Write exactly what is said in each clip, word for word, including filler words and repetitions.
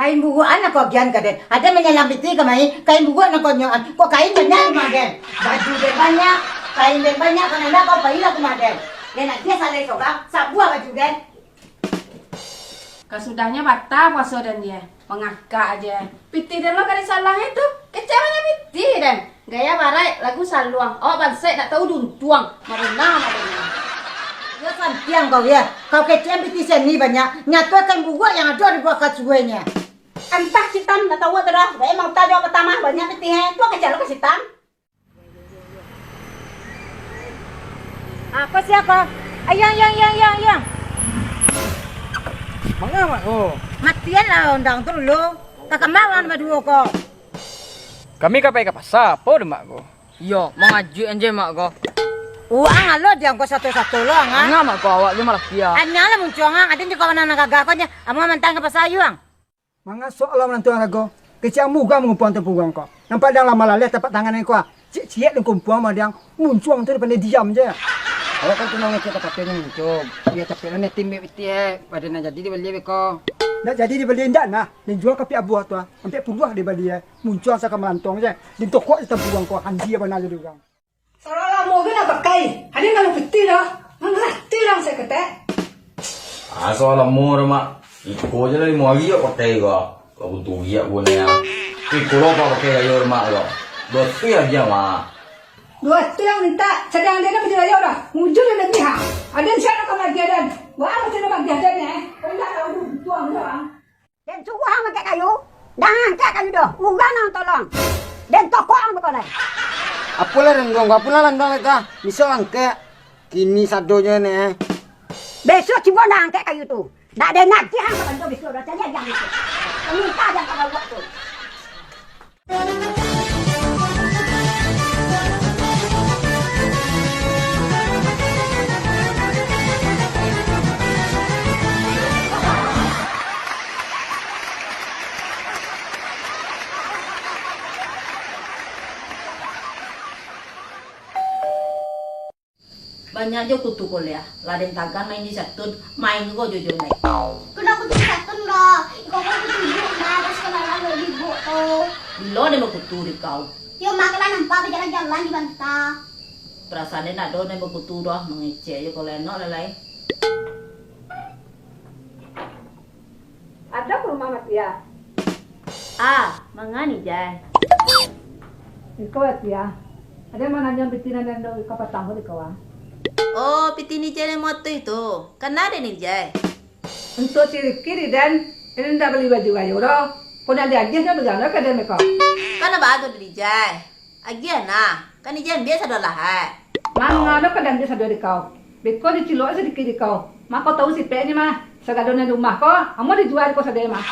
Kain buruak an ko agiahan ka den. Ado manyalang pitih kamari, kain buruak nan ko nyoan. Kok kain banyak rumah den. Baju den banyak, kain den banyak, kan anda kau pailah rumah den. Den agiah salai sorang, sabuah baju den. Kasudahnyo batal puaso den ye. Mangakak aje. Pitih den lo ka disalang itu. Kecek banyak pitih den. Gaya barai lagu saluang. Awak bansaik nak tahu duntuang. Marunah, marunah. Yo santiang kau ye. Kau kecek pitih seni banyak. Nyato kain buruak nan ado di bawah kasua nye. Antah sitan nak tahu tu dah. Baik emang tahu jawab pertama banyak pitih eh. Tu kecek lo ka sitan. Ah, ko sia ko? Ayang, yang, yang, yang, yang. Manga, Mak, ko? Matian lah ondang tu dulu. Ka kama urang baduo ko? Kami ka pai ka pasa, apo dek Mak ko? Iyo, mangajuik anjai Mak ko. Uang alo diang ko sato-sato lo, ang, ah. Manga, Mak ko, awak jo malapiah. Anya lah muncuang, ang. Aden jo kawan nan gagah ko nya. Amuah mantang ka pasa, ayu, ang. Manga soalah manantuang rago, kecek murah mangumpuang tu puruang ko. Nampak dang lah malaleh tapak tangan ko, ah. Ciek-ciek dang kumpuang mah diang, muncuang tu dipandai diam je. Awak kan tunang ngecek tapatai ni muncul. Biar capek lah netim bek pitih eh. Pada nak jadi dibali beko. Nak jadi dibali ndak nah, dan jual kapik abuah tu ah. Ampek puluah dibali eh. Muncuang saka malantong je. Din tokok di tampuang ko, hanji bana jadi urang. Salah lamo ge nak pakai. Ade nak pitih dah. Mangarati urang saketek. Ah, salah lamo dah, Mak. Iko je lah limo ari awak pakai ko. Lah butuh giak ko ni ah. Iko lo awak pakai gayo dah, Mak, ko. Duo ratuih aja, Mak. Duo ratuih ang mintak, sadang ade nak pitih gayo dah. Mujur dah labiah, ha. Ade siap nak ka magiah den. Wah, mesti nak magiah den eh. Kau indak tahu tu, butuh ang doang. Den suruah ang angkek kayu, dah angkek kayu doh, urang nan tolong. Den tokok ang bakolai. Apolah den dong, apolah den dong ka, bisuak angkek. Kini sadonyo ne. Bisuak cubo dah angkek kayu tu. Nak den agiah ang balanjo bisuak doh, cari agiah bisuak. Minta agiah ka baruak tu. Banyak jo kutu ko lai, lah den tagan main di satun, main juo jo jo lai. Kena kutu satun lo, iko kan kutu ibuk mah, pas kena lalu ibuk tu. Bilo den bakutu di kau? Yo mah, kalau nampak bajalan-jalan di banta. Perasaan den nak do den bakutu doh, mangecek jo ko lai, nok lalai. Ado ka rumah Matia? Ah, manga Nijai? Iko Matia, ado mananyo pitih nan den ando iko patang ko di kawan. Oh, pitih Nijai nan moto itu. Kana dek Nijai? Untuak si Riki di den, indak bali baju gayo doh. Kok nak diagiah nyo bagalah ka den beko. Kana bago dek Nijai? Agiah nah, kan Nijai ambiak sadolah ai. Manga doh ka diambiak sadolah di kau. Beko dicilok sadikit di kau. Mako tahu sipeknyo mah, sagalo nan di rumah ko, amuah dijua di kau sadonyo mah.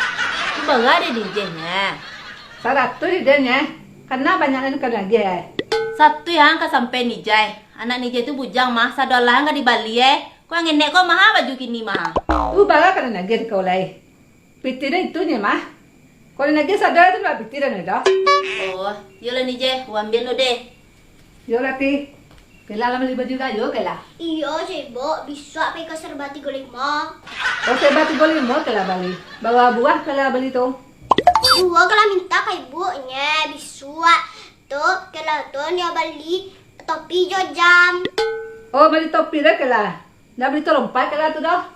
Tu bara dek Nijai nyo? Saratuih di den nyo. Kana banyak nan ka diagiah ai. Satuih ang ka sampai Nijai. Anak Nijai tu bujang mah, sadolah ang ka dibali ai. Kau ngenek ko maha baju kini mah. Tu bara ka diagiah di kau lai. Pitih den itu nyo mah. Kok den agiah sadonyo tu lah pitih den doh. Oh, iyolah Nijai, wambian lo deh. Iyolah Ti. Kela lah bali baju gayo kela. Iyo, Cibok, bisuak pai ka Serba Tigo Limo. Oh, Serba Tigo Limo kela bali. Bara buah kela bali tu? Duo kela mintak ka ibuknyo, bisuak tu kela tu nio bali topi jo jam. Oh, bali topi deh kela. Ndak bali tu lompat kela tu doh.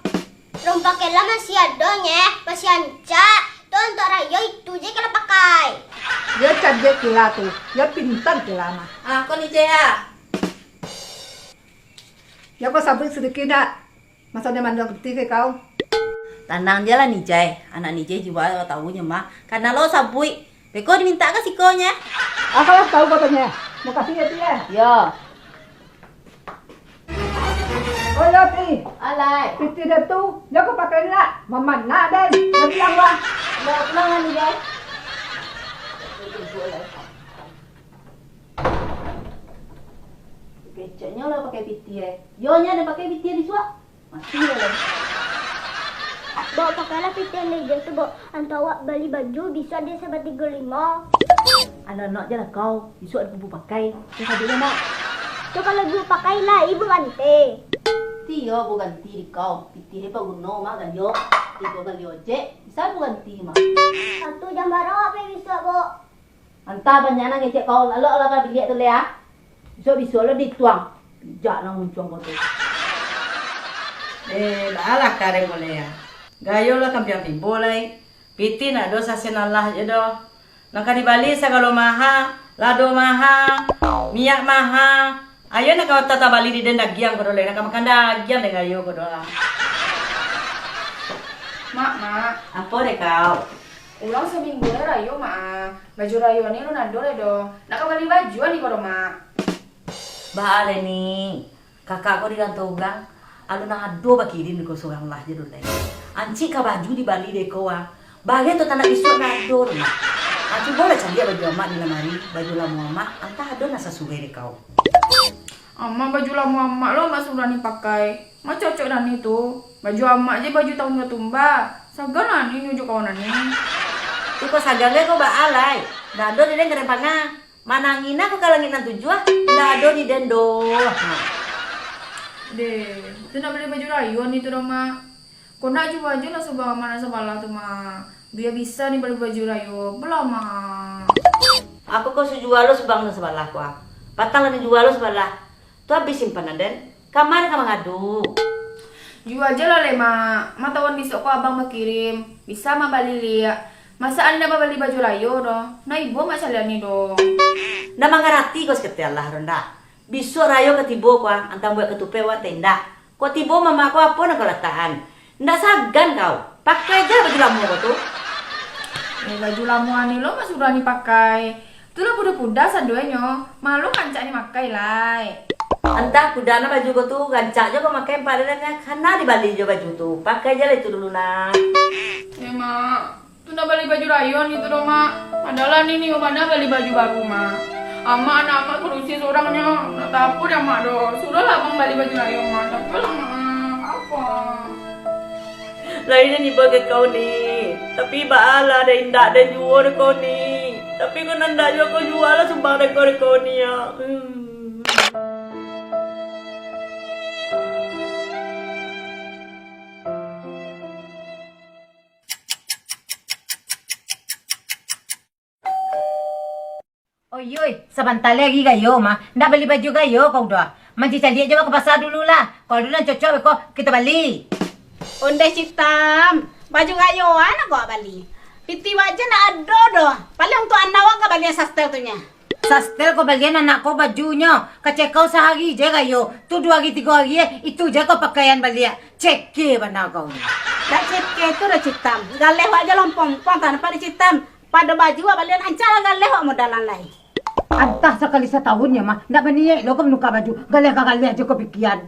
Lompat kela masih ado nyeh, masih rancak. Tu untuak rayo itu je kela pakai. Yo cadiak kela tu, yo pintar kela mah. Ah, ko Nijai ah. Yo ko sabuik sadikit ndak? Maso den mandang pitih ka kau. Tanang je lah Nijai, anak Nijai jua tahu nyo mah. Kana lo sabuik, beko dimintak ka siko nyeh. Ah, kalau tahu katonyo. Makasih ya Ti ya. Yo. Oi, Yati. Alai. Pitih den tu, jan kau pakai lah. Mamanak den. Jan bilang lah. Dah pulang kan, Jai? Keceknyo lah pakai pitih, eh. Yo, nyo den pakai pitih di suak. Mati lah. Bok, pakailah pitih nan ijau tu, Bok. Antu awak bali baju, bisuak di Sabatigo Limo. Anak-anak je lah kau, bisuak di kubu pakai. Yang sabik nak. Tu kalau ibu pakai lah, ibu rantai. Iyo, Bu, ganti di kau. Pitih dek Pak Guno mah gayo. Tigo bali ojek, bisa Bu ganti mah. Atu jam bara awak pai bisuak, Bu? Antah banyak nan ngecek kau, lalok lah ka biliak tu, Lea. Bisuak-bisuak lo dituang. Bijak nan muncuang kau tu. Eh, baalah kareng ko, Lea. Gayo lah kambiang tibo lai. Pitih ndak ado sasen alah je doh. Nan ka dibali sagalo maha, lado maha, minyak maha. Ayo nak ka tabali di den dagiang ko doh lai, nak ka makan dagiang den gayo ko doh lah. Mak, Mak. Apo dek kau? Urang saminggu lai rayo, Mak, ah. Baju rayo ni alun ado lai doh. Nak ka bali baju ni ko doh, Mak. Baa lai ni. Kakak ko di rantau urang, alun ado bakirim dek ko surang lah je doh lai. Ancik ka baju dibali dek ko ah. Bareh tu tanak bisuak ndak ado doh, Mak. Ah, cubolah caliak baju amak di lamari, baju lamo amak, antah ado nan sasuai dek kau. Amak, baju lamo amak lo amak sudah ni pakai. Ma cocok nan ni tu. Baju amak je baju tahun katumba. Sagan lah ni nunjuk kawan nan ni. Tu ko sagan ko baa lai. Ndak ado di den gadang pangah. Manangih ko ka langik nan tujuah, indak ado di den doh. Ha. Deh, tu nak bali baju rayo ni tu doh, Mak. Kok ndak jua ajo lah sumbang amak nan sabalah tu, Mak. Bia bisa ni bali baju rayo. Bala, Mak. Apo kau sujua lo sumbang nan sabalah ko ah. Patang lah nan jua lo sabalah. Tu abih simpanan den. Ka ma ka mangadu? Jua ajo lah lai, Mak. Ma tahuan bisuak ko abang bakirim. Bisa Mak bali liak. Masa indak babali baju rayo doh. Nah, ibo Mak caliak ni doh. Ndak mangarati kau saketek alah doh, ndak? Bisuak rayo ka tibo ko ah, antah buek katupek wak atau indak. Kok tibo mamak ko apo nan kau latakan? Ndak sagan kau. Pakai je baju lamo ko tu. Eh, baju lamo ani lo Mak sudah ni pakai. Tu lah puda-puda sadoenyo. Malu rancak ni makai lai. Antah puda nan baju ko tu rancak jo kau makai, ampek den nan kana dibali jo baju tu. Pakai je lah itu dulu nah. Eh, Mak. Tu nak bali baju rayo ni tu doh, Mak. Padalah ni, ni bana bali baju baru, Mak. Amak, anak amak karusi surang nyo. Ndak tapo dek amak doh. Suruahlah abang bali baju rayo, Mak. Tapolah, Mak. Apo? Lain nan ibo ka kau ni. Tapi baa lah, dek indak den juo dek kau ni. Tapi kok nan ndak juo kau juo lah sumbang dek kau, dek kau ni, ya. Hmm. Oyoi, sabanta lai gayo mah. Ndak bali baju gayo kau doh. Manci caliak jo ka pasa dulu lah. Kalau ado nan cocok beko, kito bali. Ondeh Citam, baju gayo a nan kau bali. Pitih wak je ndak ado doh. Paling untuak anak wak ka balian sastel tu nyo. Sastel kau balian anak kau bajunyo. Kecek kau sahari je gayo. Tu duo hari tigo hari eh, itu je kau pakaian baliak. Ceke bana kau ni. Dak ceke tu doh Citam. Galeh wak je lompong-lompong tanpa di Citam. Pado baju wak balian ancak lah galeh wak modalan lai. Antah sakali satahun nyo mah, ndak baniaik lo ka manuka baju, galeh ka galeh je ko pikian.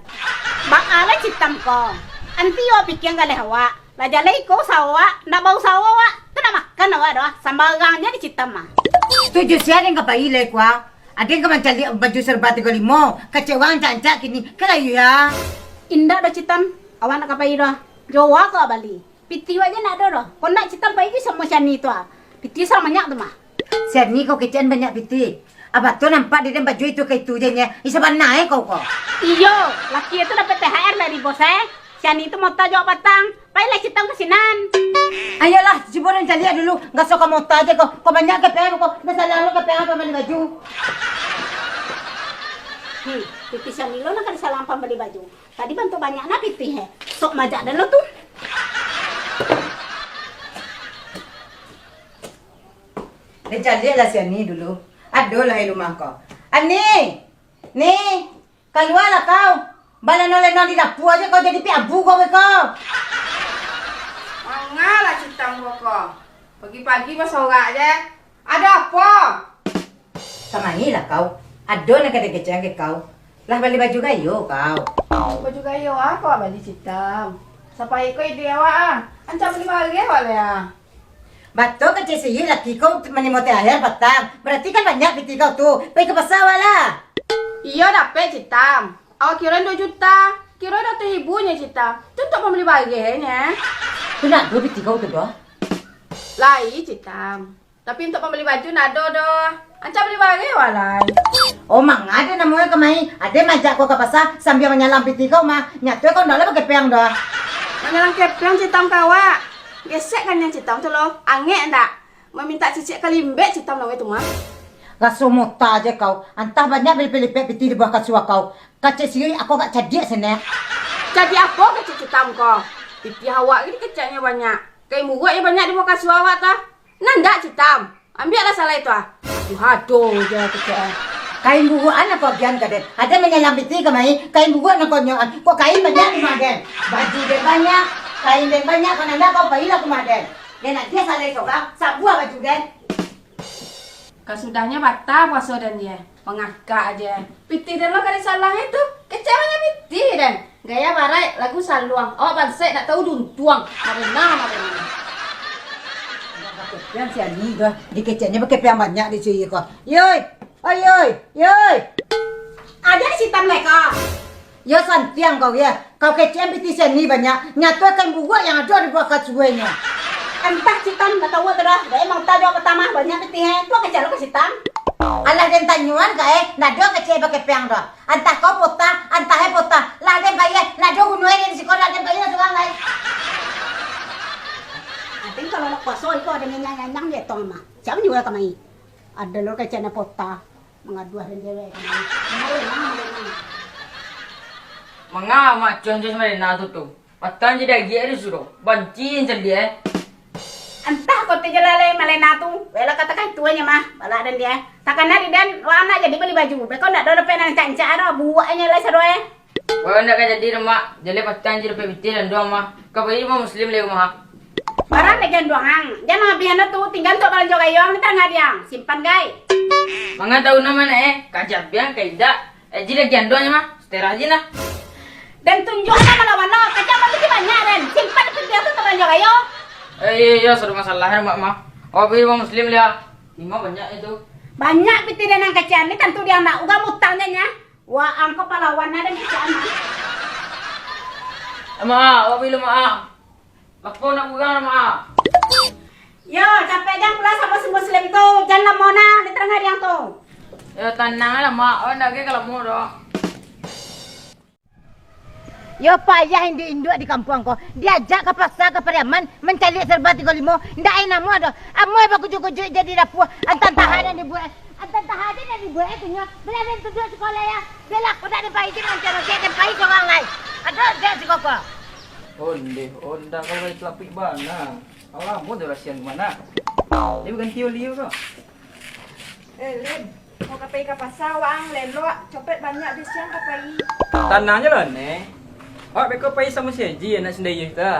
Baa lah Citam ko. Anti wak pikian galeh awak. Lah jaleh iko usaho wak, ndak bausaho wak, tu ndak makan awak doh, sambarang je di Citam mah. Tu jo sia den ka pai lai ko ah. Aden ka mancaliak baju serba tigo limo, kecek urang ancak-ancak kini, ka layu ya. Indak doh Citam, awak ndak ka pai doh. Jo wak ko bali. Pitih wak je ndak ado doh. Kok ndak Citam pai jo samo si Ani tu ah. Pitih surang banyak tu mah. Si Ani kau kecekan banyak pitih. Abatua nampak di den baju itu ka itu je nyo. Ih, sabana eh kau ko. Iyo, laki tu dapek T H R dari bos eh. Si Ani tu mota jo wak patang. Pailah Citam ka sinan. Ayolah, cubo den caliak dulu. Gaso ka mota je kau. Kau banyak kepean kau. Ndak salah lo kepean apo bali baju. Hmm, pitih si Ani lo nan ka disalang apo bali baju. Tadi bantuak banyak nah pitih, eh. Sok majak den lo tu. Den caliak lah si Ani dulu. Ado lah di rumah ko. Ani! Ni! Kalualah kau! Balenong-lenong di dapua je kau jadi piabu kau beko. Mangalah Citam kau ko. Pagi-pagi basorak je. Ado apo? Kamarilah kau. Ado nan ka dikecekan ka kau. Lah bali baju gayo kau. Baju gayo a kau bali Citam? Sapaik ko ide awak ah. Ancak bali bareh awak lai ah. Batua kecek si Yik laki kau manimo T H R patang. Berarti kan banyak pitih kau tu. Pai ka pasa awak lah. Iyo dapek Citam. Awak kiro duo juta. Kiro ratuih ribu nyo Citam. Tu untuak pambali bareh nyo. Tu ndak ado pitih kau tu doh. Lai Citam. Tapi untuak pambali baju ndak ado doh. Ancak bali bareh wak lai. Oh, manga den namonyo kamari, aden maajak kau ka pasa sambia manyalang pitih kau mah. Nyato kau ndak lah bakepeang doh. Manyalang kepeang citam ka awak. Gesek kan nan citam tu lo. Angek ndak? Mamintak cicik ka limbek citam namonyo tu mah. Raso mota je kau. Antah banyak balipek-lipek pitih di bawah kasua kau. Kecek sirik aku agak cadiak sanak. Cadiak apo kecek citam ko? Pitih awak gini keceknyo banyak. Kain buruaknyo banyak di bawah kasua awak tu. Nan dak citam. Ambiaklah salai tu ah. Aduh, ado je kecek. Kain buruak an aku agiahan ka den. Aden manyalang pitih kamari, kain buruak nan kau nyoan. Kok kain banyak rumah den. Baju den banyak, kain den banyak, kau nan dak kau pailah rumah den. Den agiah salai sorang, sabuah baju den. Kasudahnyo batal puaso den ye. Mangakak aje. Pitih den lo ka disalang itu. Kecek banyak pitih den. Gaya barai lagu saluang. Awak bansaik nak tahu duntuang. Marena, marena. Kepeang si Ani tu. Dikeceknyo bakepeang banyak di sini ko. Yoi. Oi, yoi. Yoi. Ada di sitam leka. Yo santiang kau ya. Kau kecek pitih si Ani banyak. Nyato kain buruak yang ado di bawah kasuanyo. Antah citam nak tahu tu dah. Dah emang tahu pertama banyak pitih eh. Tu kecek lo ke sitam. Alah den tanyoan ka eh. Ndak ado kecek bakepeang doh. Antah kau potah, antah eh potah. Lah den payah, ndak ado guno eh di siko, lah den payah surang lai. Aden kalau nak puaso iko ado nyanyang-nyanyang di atong mah. Siapa juo kamari? Ado lo kecek nak potah. Mangaduah den cewek kamari. Manga mak cuan cuan marena tu tu. Patang jadi agiak di suro. Banci caliak eh. Antah kau tu je lah lai malena tu. Wela katakan itu aja mah. Balak dan dia. Takana di dan wak anak jadi bali baju. Beko ndak ado dapek nan cancak ado. Buaknyo lai sado eh. Wah ndak ka jadi dah mak. Jaleh patang je dapek pitih dan doang mah. Ka pai rumah muslim lai rumah. Barang dek ganduang ang. Jan mangabihan tu. Tinggal untuk balanjo gayuang ni tangah diang. Simpan gai. Manga tahu nama nak eh. Kajabian ka indak. Eh, Ji lagi anduangnyo mah, seterah Ji nah. Dan tunjuak lah kalau mano, kacang batu Ji banyak, dan simpan pitih tu tabalanjo kayo. Eh, iyo, iyo, sudah masalah mak mah. Awak pai rumah muslim liya. Limo banyak itu. Banyak pitih dan nan kacang ni tantu di anak, uga mutang je nya. Wah, angko palawan ada kacang. Mak, awak pai lu mak. Lapau nak urang lah, Mak. Yo, capek jan pulang samo si Muslim tu. Jan lamo nah, di tangah diang tu. Yo, tanang lah, Mak. Awak ndak gai ka lamo doh. Yo, payah induak-induak di kampuang ko. Diajak ka pasa, ka Pariaman, mancaliak serba tigo limo. Ndak ai namuah doh. Amuah bakujuik-kujuik jadi dapua. Antah-antah nan dibuek. Antah-antah nan dibuek, eh, tu nyo. Bela den tunjuak sikolah, ya. Bela, kok ndak den pai, den mancari, den pai sorang lai. Ado, den sikoko. Ondeh, onda kalau lai talapik bana. Alah, mun tu rasian ka mano? Dia baganti oli ko. Eh, Lin, mau ka pai ka pasa, wang lelok, copet banyak bisiang ka pai. Tanang je lah, Neh. Awak beko pai samo si Haji, anak sendiri tu.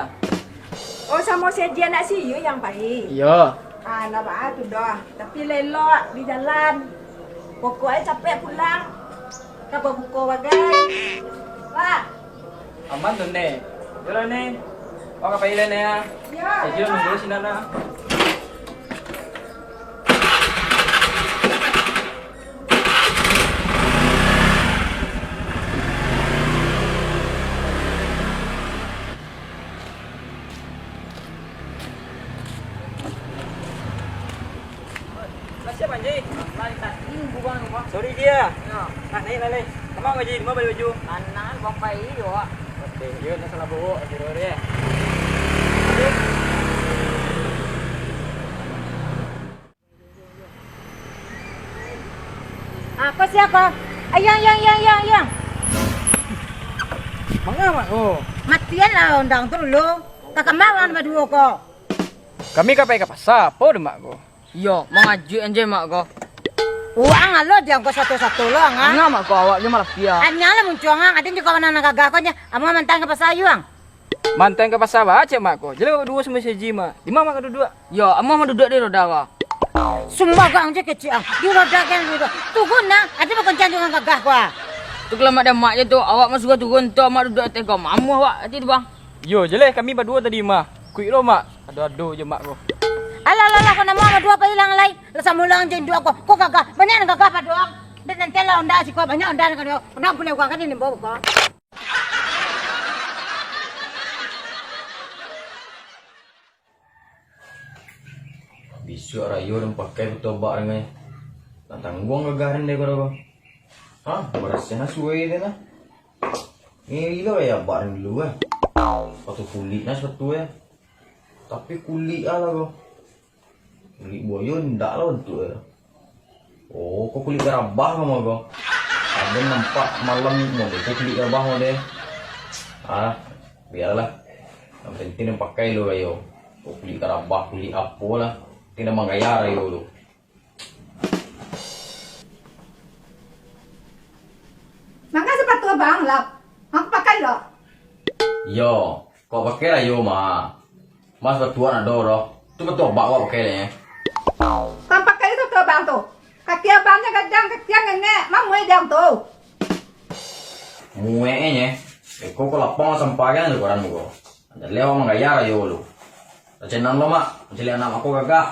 Oh, samo si Haji, anak si Yu yang pai? Iyo. Ah, lah baa tu doh. Tapi lelok di jalan. Pokok ai capek pulang. Ka babuko bagai. Lah. Aman tu, Neh. Yolah, Neh. Awak ka pai lah, Neh, ah. Yo, Haji lah nunggu sinan, ah. Lah siap, Anji? Lah, tadi buang rumah. Sorry, Ji, ya. Yo. Nah, naik lah, Leh. Kamang, Ji, rumah bali baju. Tanang, Bang Pai, yo. Oke, yo, nak salah bawa, Ji, yo. Ako sia ko? Ayang, yang, yang, yang, yang. Manga, Mak, ko? Matian lah ondang tu dulu. Ka kama urang baduo ko? Kami ka pai ka pasa, apo dek Mak ko? Iyo, mangajuik anjai Mak ko. Uang alo diang ko sato-sato lo, ang, ah. Manga Mak ko awak jo malapia. Anyang lah muncuang, ang. Aden jo kawan nan gagah ko nya. Amuah mantan ka pasa yu, ang. Mantan ka pasa baa cek Mak ko. Jaleh awak baduo samo si Haji, Mak. Di ma Mak ka duduak? Yo, amuah maduduak di roda, wa. Sumbagang je kecek, ang. Di roda kan di roda. Turun, nah. Ado bakoncang jo urang gagah ko, ah. Tu kalau Mak damak je tu, awak mah suruah turun tu, Mak duduak ateh ko. Mamuah awak ati tu, Bang. Yo, jaleh kami baduo tadi, Mak. Kuik lo, Mak. Ado-ado je Mak ko. Alah, alah, alah, ko namo baduo pai ilang lai. Lah samulang je induak ko. Ko gagah. Banyak nan gagah pado ang. Dan nanti lah onda siko, banyak onda nan kado. Onda punyo gagah ni limbo ko. Bisuak rayo den pakai batobak den ai. Nak tangguang gagah den daripada ko. Ah, barasiah nah suai tu nah. Ngeri lo ya, abak dulu eh. Sepatu kulik nah sepatu eh. Tapi kulik ah lah ko. Kulik buayo indak lah bantuak eh. Oh, ko kulik garabah ko mah ko. Ado nampak malam model ko kulik garabah model. Ah, bialah. Yang penting den pakai lo rayo. Ko kulik garabah, kulik apo lah. Penting den manggaya rayo tu. Manga sepatu abang lah. Aku pakai lo. Yo, kok pakai rayo mah. Mas batuan ado doh. Tu batuan abak kau pakai deh. Kau pakai tu tu abang tu. Kaki abang nyo gadang, kaki ang ngenek, mamuai diang tu. Muek e nye. Eko ko lapang sampah kan tu koran muko. Jadi awak manggaya rayo lu. Tacenang lo mak, mancaliak anak mako gagah.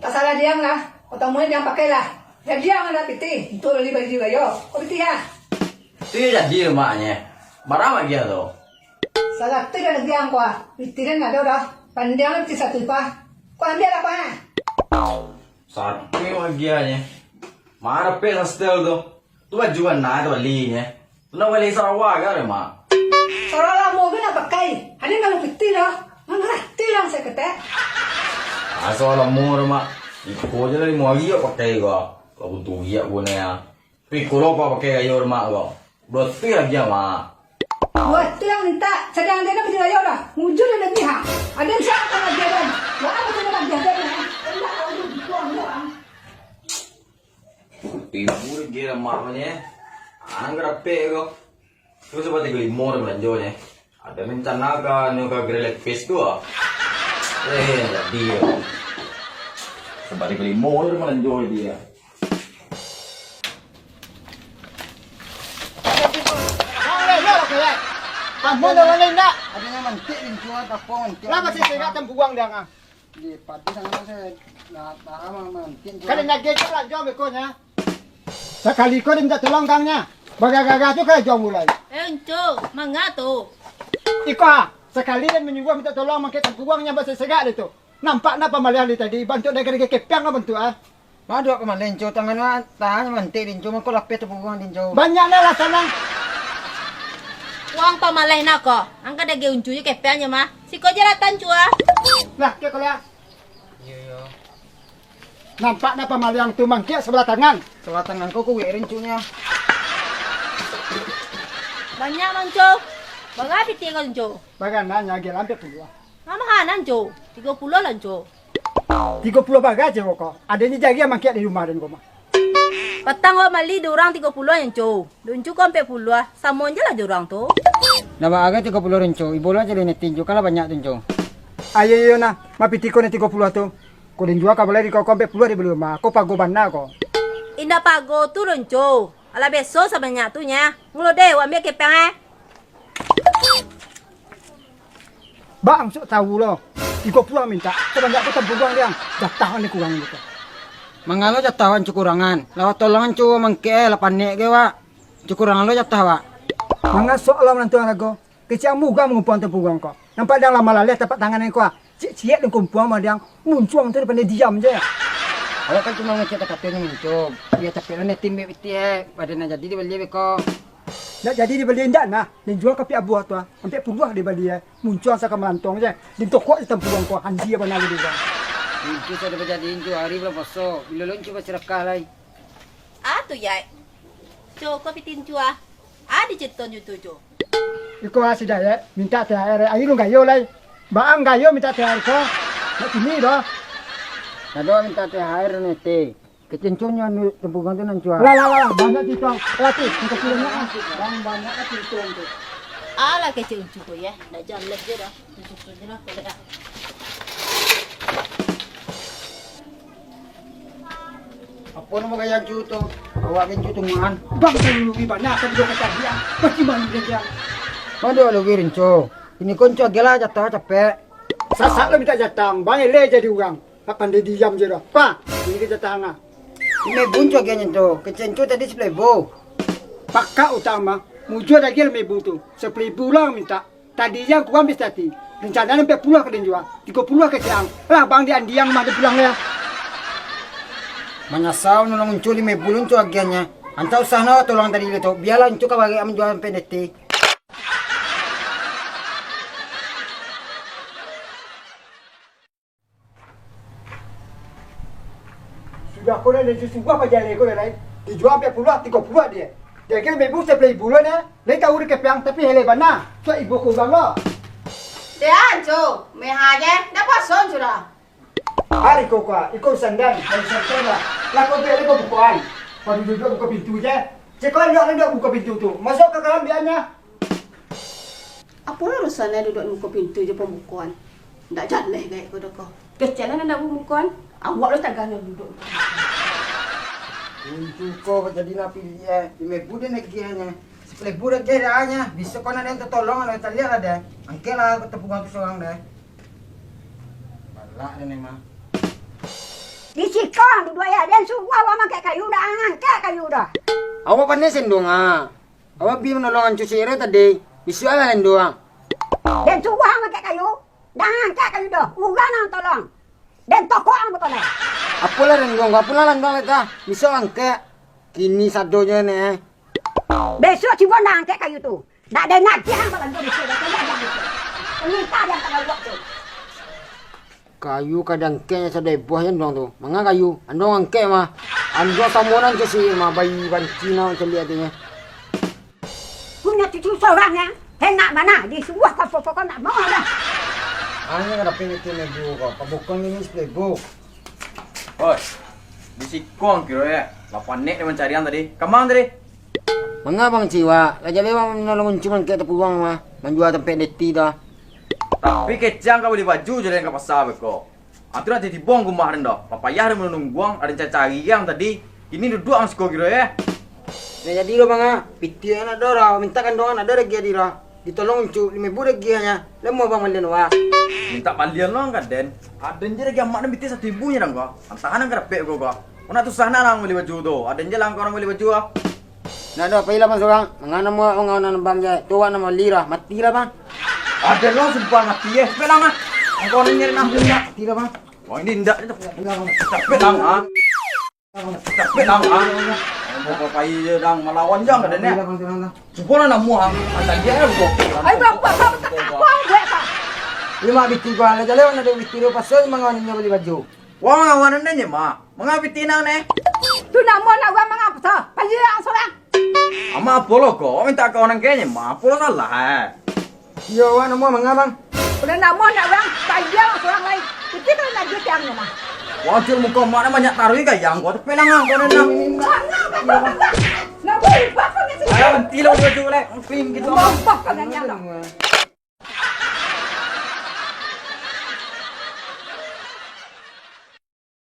Tak salah diang lah. Kau tamuai diang pakai lah. Jadi ang ada pitih untuk bali baju rayo. Kau pitih lah. Tu yo jadi lo mak nye. Barang lagi tu. Salah tu dah lagi ang kuah. Pitih dan ada dah. Pandiang pitih satu kuah. Kau ambil apa ha? Satu lagi aja. Mana pe sastel tu? Tu baju mana tu bali nye? Tu nak bali Sarawak kan, Mak? Sarawak lamo ke nak pakai? Ada nak pitih dah. Mana rati lah saya ketek. Ah, sarawak lamo tu, Mak. Iko je lah limo hari awak pakai ko. Kau butuh giak guna ya. Tapi kalau kau pakai gaya rumah kau, berarti lagi ama. Buat tu yang minta, sadang dia nak pergi raya dah. Mujur dia lagi ha. Ada yang siapa lagi ada? Wah, aku kena bagi ada ni. Enggak tahu dia buang dia. Tibu lagi lah mak ni. Ang rapek kau. Terus sampai tiga lima dah belanja ni. Ada rencana ka nyo ka gerai lapis tu ah. Eh, jadi yo. Sabari kalimo tu malanjo dia. Kamu dah lain tak? Adanya mantik lincuan, tapong mantik. Lah masih tengah tembuang dia ah. Di padi sana saya nak tahan mantik. Kada nagih je belanjo beko nya. Sakali ko dia minta tolong kang nya. Bagagah tu karajo mulai. Eh, Uncu, manga tu? Iko ha, sakali dia manyuruah minta tolong mangkek tampuang nya basagak dia tu. Nampak nah pamaliah dia tadi, bantuak daging-daging kepiang lah bantuak ah. Maduak pamaliah Uncu, tangan wa tahan mantik di Uncu, mako lapeh tampuang di Uncu. Banyak nah lah sanang. Wang pamaliah nak ko, angka daging Uncu je kepiang je mah. Siko je lah tan Uncu ah. Lah, ke kalau Iyo, iyo. Nampak dah pamaliang tu mangkek sabalah tangan. Sabalah tangan kau kuek rincunyo. Banyak, Manco. Bara pitih kau, Nco? Bara nan agiah lampek puluah. Mamaha nan, Nco? Tigo puluah lah, Nco. Tigo puluah bara je kau. Ado ni jari mangkek di rumah dan rumah. Patang awak mali di urang tigo puluah, Nco. Duncu ko ampek puluah, samo je lah jo urang tu. Ndak baa tigo puluah Rinco, ibo lo aja lah netin jo, kan lah banyak tu Nco. Ayo, iyo nah, mapitih ko nan tigo puluah tu. Ko den jua ka balai di ko ampek puluah di bali rumah, ko pago bana ko. Indak pago tu Rinco, alah beso sabanyak tu nya. Mulo deh, wak ambiak kepeng eh. Bang, sok tahu lo. Tigo puluah mintak, sabanyak tu tampuang diang. Jatah ni kurang gitu. Mangalo jatah wan cukurangan. Lah tolong Rinco mangkek eh, lah panek ge wak. Cukurangan lo jatah, Wak. Mangasok lo manantu arago. Kecek ang murah mangumpuang tampuang ko. Nampak dang lah malaleh tapak tangan ko ah. Ciek-ciek dang kumpuang mah diang muncuang tu daripada diam je. Awak kan cuma ngecek kata-kata ni muncul. Iyo tapi lo netin bek pitih eh. Pada nak jadi dibali beko. Nak jadi dibali indak nah. Nan jua kapiak buah tu ah. Ampek puluah dibali eh. Muncuang saka malantong je. Dintokok je tampuang ko. Handi apa nak jadi bang. Muncul sudah bajadi Rinco hari bulan puaso. Bilo lo Rinco basirakah lai. Ah, tu, Yai. Co, ko pitih Rinco ah. Ah, di ceton jo tu, Co. Iko ah, si Dayek, mintak T H R, ari lun gayo lai. Baa ang gayo mintak T H R ko? Nak kini doh. Nado mintak T H R nete. Kecek Rinco nyo anu tempuran tu nan Rinco ah. Lah, lah, lah, lah, banyak cerita. Lah tu, minta kiro nak ah. Bang, banyak ah cerita tu. Alah, kecek Rinco ko, ya. Ndak jaleh je doh. Apo namo gaya Rinco tu? Awak Rinco tu muan. Bang, kalau lugi banyak, tapi dua kata dia. Pasti malu dia. Mano lugi Rinco? Ini ko Rinco agiah lah jatah capek. Sasak lo minta jatah, bang, eleh jadi urang. Nak pandai diam je doh. Pa, ini ke jatah angah. Lima ribu Rinco agiahnyo tu. Kecek Rinco tadi sapuluah ribu. Pakak utang mah. Mujua agiah lima ribu tu. Sapuluah ribu lah minta. Tadi yang kurang bisa hati. Rencana ampek puluah ka den jua. Tigo puluah kecek ang. Lah bang di andiang mah den pulang lah. Manyasal nulung Rinco lima ribu Rinco agiahnyo. Ancak usah no tolong tadi tu. Bialah Uncu ka bari manjua tampek deti. Sudah ko nan, sudah pajalai ko nan, dijua ampek puluah, tigo puluah dia. Dia kira mebu sapuluah ribu lah nah. Lai tahu di kepiang, tapi helai bana. Suak ibu ko bang lo. Dia Uncu, meha je, dah puaso Uncu dah. Hari ko kua, iko sandan, dari sandan lah. Lah ko dia ko bukoan. Padu duduk buka pintu je. Cek kau lihat dia buka pintu tu. Masuk ke dalam biaknya. Apo lah urusan duduak di muko pintu jo pambukoan? Ndak jaleh gaek ko doh ko. Kecek lah ndak bamukoan. Awak lah tagah nyo duduak. Uncu ko jadi napi liek, limo ribu den agiahnyo. Sapuluah ribu den agiah dah nyo. Bisuak ko nak den tatolong, nak taliak lah deh. Angkek lah tapuguang tu surang deh. Balak den emang. Di siko duduak ya, den suruah awak mangkek kayu, ndak angkek kayu doh. Awak pandai sendong ah. Awak pi manolong Uncu siro tadi, bisuak lah den doh. Den suruah mangkek kayu, dah angkek kayu doh, urang nan tolong. Den tokok ang bakolai. Apolah den doh, apolah den doh lah tah, bisuak angkek. Kini sadonyo ni, eh. Bisuak cubo dah angkek kayu tu. Dak den agiah ang balando bisuak, dak den agiah bisuak. Pangintah den pangawak tu. Kayu ka diangkeknyo sadai buah jan doang tu. Manga kayu, andong angkek mah. Andong samo nan tu si mah, bayi banci nan caliak tu nyo. Punyo cucu sorang nyo, enak bana, disuruah ka pokok nak mau dah. Anyo ka dapek itu minggu ko, pabukang ini sapuluah ribu. Oi, di siko ang kiro ya, lah panek dia mancari ang tadi. Kamang tadi? Manga bang ciwak, lah jaleh bang manolong Uncu mangkek tapuguang mah, manjua tampek deti tu. Tapi kecek ang ka bali baju jo den ka pasa beko. Atu nak tibo ang ka rumah den doh. Lah payah den manungguang, aden cari-cari ang tadi. Kini duduak ang siko kiro eh. Ndak jadi doh bang ah. Pitih ang ndak ado doh. Mintak kandongan ndak ado dagiah di doh. Ditolong Uncu, limo ribu dagiahnyo. Lah amuah bang malian wak. Mintak malian lo ang ka den. Aden je dagiah amak den pitih satu ribu nyo dang ko. Antahan ang ka dapek ko ko. Ko nak tusah nak lah ang bali baju tu. Aden je lah ang ka urang bali baju ah. Ndak doh, pailah bang surang. Manga namuah wak mangawan nan bang je. Tu wak nan bali lah. Matilah bang. Aden lo sumpah mati eh. Capek lah ah. Ang ka urang nyari nang. Matilah bang. Wah ini ndak ni tu. Capek lah ah. Capek lah ah. Bapak pai je dang malawan jang ka den eh. Cubo lah namuah ang. Antak dia lah buka. Ai, bang, bang, bang, bang, bang, bang. Limo biti gua lah jaleh, nak ada biti dia pasal mangawan inyo bali baju. Wah, mangawan den je mah. Manga pitih ang neh? Tu namo nak urang manga pasa? Payah ang sorang. Amak apo lo ko? Mintak ka urang kecek mah. Apo lo salah eh? Iyo, wak namo manga bang? Udah namo nak urang, payah ang sorang lai. Pitih kan nak duit ang nyo mah. Wajib muko mak nak banyak taruih ka yang ko, tapi lang ang ko nang. Namo ubah ko nyo sih. Ayo, henti lo baju lek. Pin gitu. Ubah ko nyo lo.